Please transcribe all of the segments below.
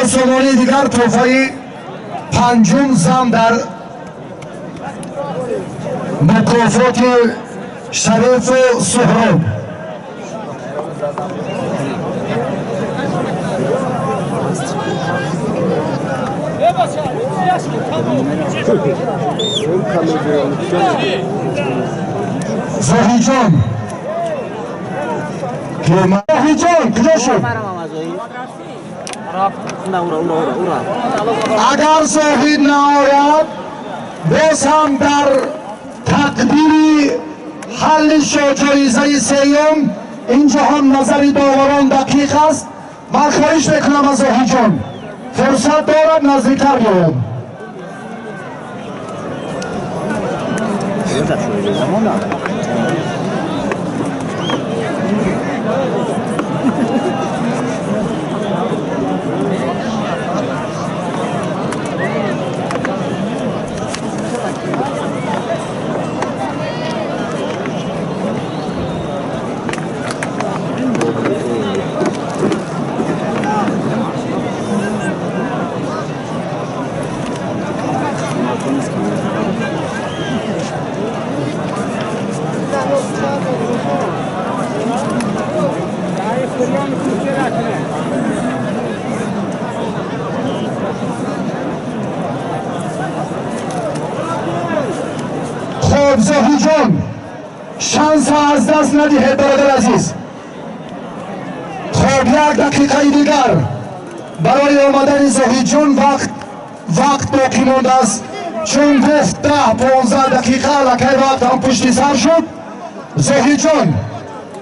1000 сомонӣ дигар тӯҳфаи панҷум зам дар мукофоти Шарифу Суҳроб. Зоҳиҷон, Зоҳиҷон куҷо шуд? Агар Зоҳид наояд, боз ҳам дар тақдири ҳалли шоҳҷоизаи сеюм инҷо ҳам назари доварон дақиқ аст. Ман хоҳиш мекунам аз Зоҳиҷон, фурсат дорад наздиктар биёяд. خب زاهی جان، شانس از دست ندهید برادر عزیز. خب یک دقیقه دیگر برای آمدن زاهی جان وقت باقی مانده است. چون گفت 10-15 دقیقه لکه وقت هم پشت سر شد. زاهی جان،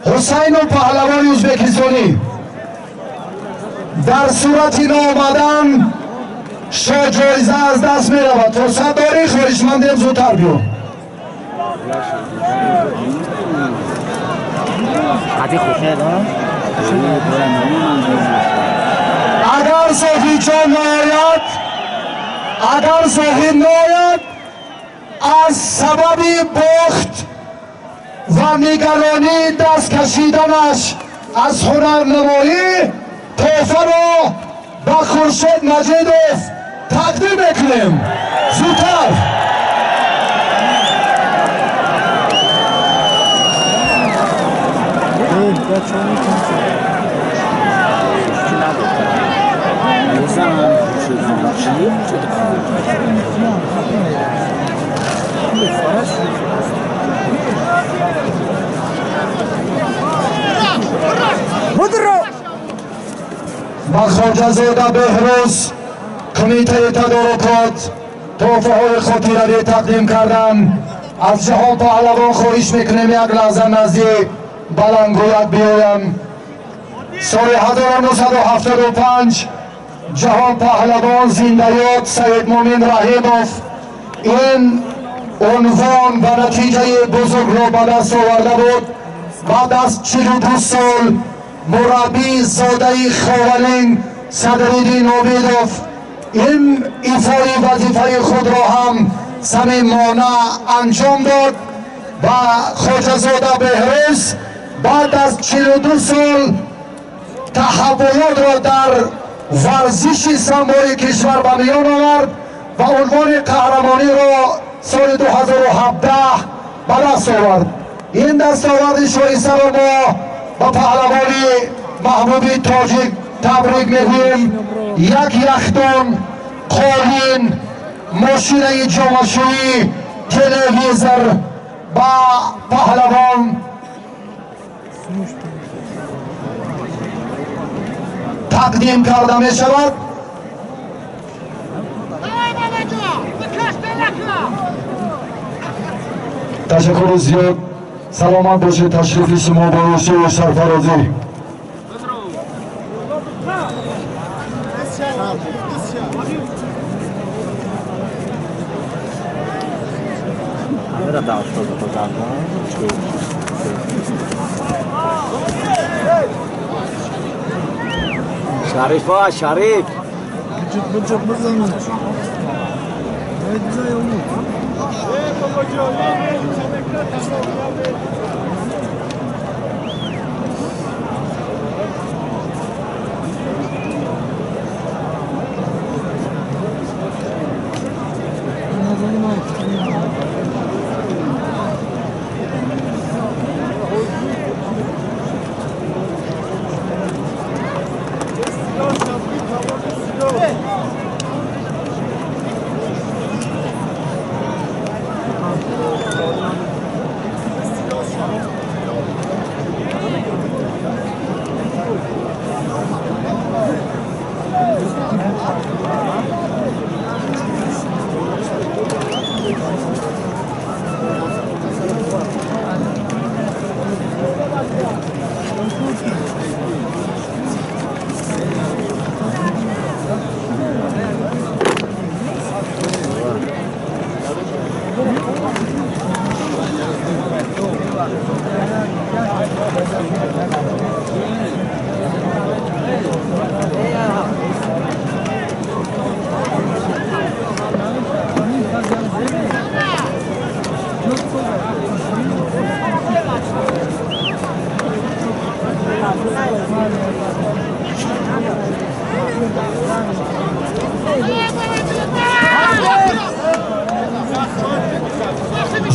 حسین و پهلوان ازبکستانی در صورت نامدن شاه جایزه از دست می رود. فرصت داری، خواهشمندیم زودتر بیا. اگر زاهی جان نآید، اگر زاهی نآید، از سبب باخت و نگرانی دست کشیدنش از هنرنمایی تحفه را به خورشید مجیدوف تقدیم میکنیم. زودتر. با خواجه‌زاده بهروز کمیته تدارکات تحفه‌های خاطروی تقدیم کردن. از جهان پهلوان خواهش میکنیم یک لحظه نزدیک بلندگویت بیایم. سال 1975 جهان پهلوان زنده‌یاد سید مومن رحیموف این عنوان و نتیجه بزرگ را به دست آورده بود. بعد از 42 سال مربی زاده خاورین صدرالدین عبیدوف این ایفای وظیفه خود را هم صمیمانه انجام داد و خواجه‌زاده بهروز بعد از 42 سال تحولات را در ورزش سامبوی کشور به میان آورد و عنوان قهرمانی را سال 2017 به دست آورد. این دستاورد شایسته را ما با پهلوانی محبوبی تاجیک تبریک میگوییم. یک یخدان، قالین، ماشین جامه‌شویی، تلویزر با پهلوان تقدیم کرده می شود. تشکر زیاد، سلامت باشید. تشریف شما با و سرفرازی. شریف ها شریف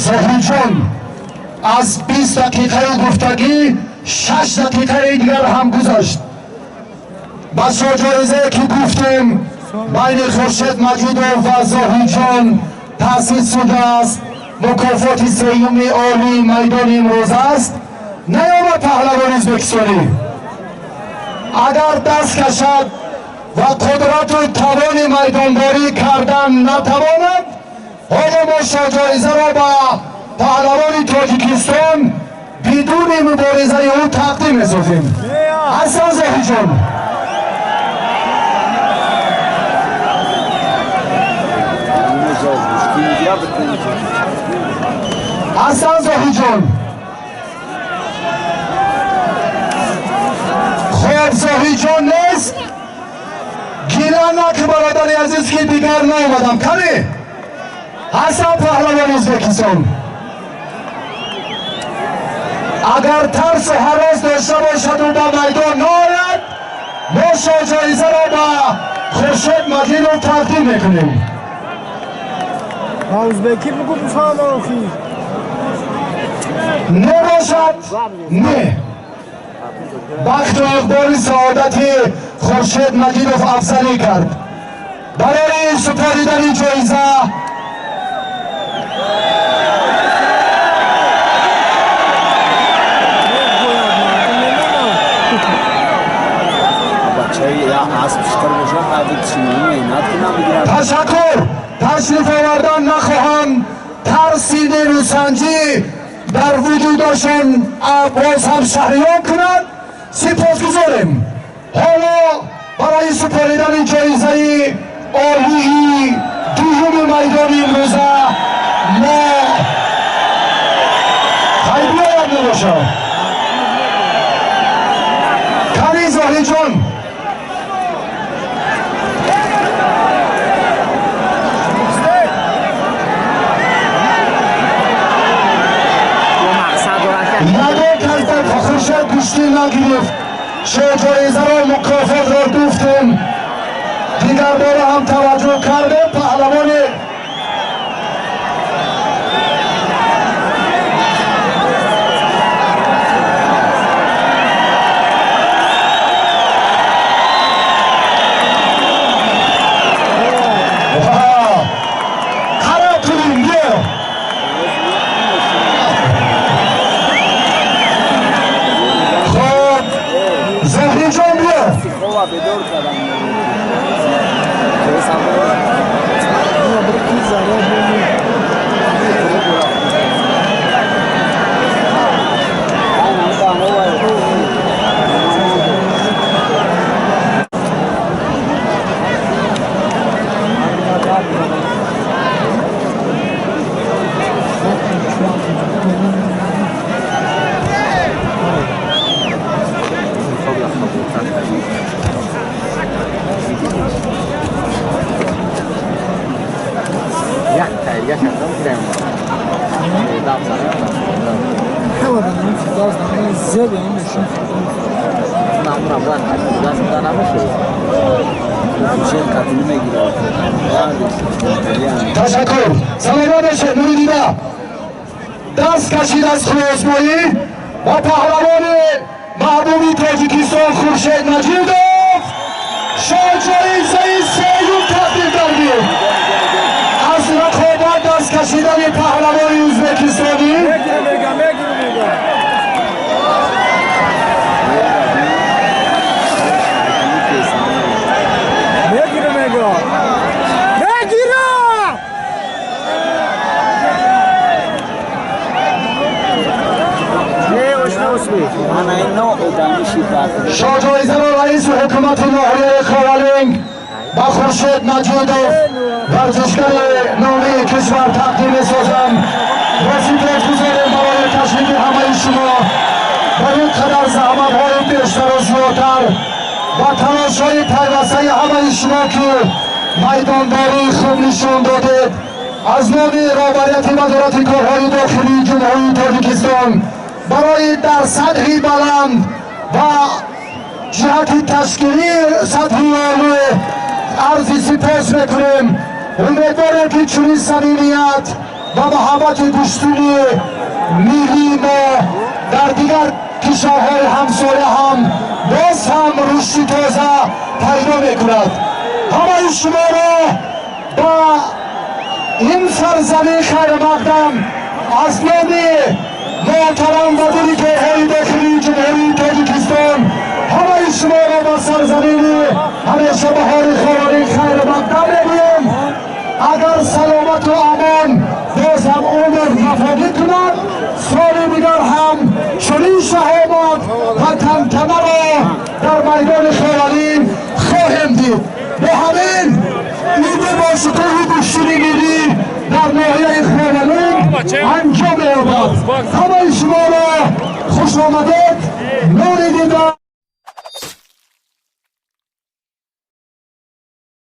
Зоҳирҷон аз 20 дақиқаи гуфтагӣ 6 дақиқаи дигар ҳам гузашт. Ба шоҳҷоизае ки гуфтем байни Хуршед Маҷидов ва Зоҳирҷон таъсис шудааст, мукофоти сеюми олии майдони имрӯз аст. Наёмад паҳлавони ӯзбекистонӣ. Агар даст кашад ва қудрату тавони майдондорӣ кардан натавонад, ҳоло мо шоҳҷоизаро ба паҳлавони Тоҷикистон бидуни муборизаи ӯ тақдим месозем. Ҳасан Зоҳирҷон. Ҳасан Зоҳирҷон. Хоб Зоҳирҷон нест. Гила накун бародари азиз ки дигар наомадам. Кане? Ҳасан паҳлавони Ӯзбекистон. Агар тарсу ҳарос дошта бошаду ба майдон наояд, мо шоҳҷоизаро ба Хуршед Маҷидов тақдим мекунем. Узбеки бугу бифаҳма охи. Небошад, не. Бахту иқболи саодати Хуршед Маҷидов афзалӣ кард. Барои супоридани ҷоиза ташаккур. Ташриф овардан нахоҳам, тарси нерӯсанҷӣ дар вуҷудашон боз ҳам шаҳриён кунад. Сипосгузорем. Ҳоло барои супоридани ҷоизаи олии дуюми майдони имрӯза мо хайбиёяд мебошад. Кани Зоҳирҷон. Ягон кас дар Хуршед гӯштӣ нагирифт. Шоҳҷоизаро мукофотро гуфтем. Дигар бора ҳам таваҷҷӯҳ кардем. Паҳлавони қарор кунем, биё. Хоб Зоҳирҷон биё. Ташаккур. Саломат бошед нури дида. Даст кашид аз хулосмоӣ ва паҳлавони маҳбуби Тоҷикистон Хуршед Маҷидов шоҳҷоизаи сеюм тақдим гардид. Аз рақобат даст кашидани паҳлавони ӯзбекистонӣ шоҳҷоизаро раиси ҳукумати ноҳияи Ховалинг ба Хуршед Маҷидов варзишгари номии кишвар тақдим месозам ва сипосгузорем барои ташрифи ҳамаи ва талошҳои пайвастаи ҳамаи шумо, ки майдондории хуб нишон додед, аз номи роҳбарияти Вазорати корҳои дохилии Ҷумҳурии Тоҷикистон барои дар сатҳи баланд ва ҷиҳати ташкилии сатҳи олӣ арзи сипос мекунем. Умедворем, ки чунин самимият ва муҳаббати гӯштини миллии мо дар дигар кишварҳои ҳамсоя ҳам боз ҳам рушди тоза пайдо мекунад. Ҳамаи шуморо ба ин сарзамин хайрмақдам аз номи муҳтарам вазири корҳои дохилии Ҷумҳурии Тоҷикистон, ҳамаи шуморо ба сарзамини ҳамеша баҳори Ховалинг хайрмақдам мегӯем. Агар саломату амон, боз ҳам умр вафо кунад, соли дигар ҳам чунин шаҳомат ва тантанаро дар майдони Ховалинг хоҳем дид. Бо ҳамин иди бошукӯҳи гӯштини миллӣ дар ноҳияи Ховалинг анҷом меёбад. Ҳамаи шуморо хушомадед, нури дида.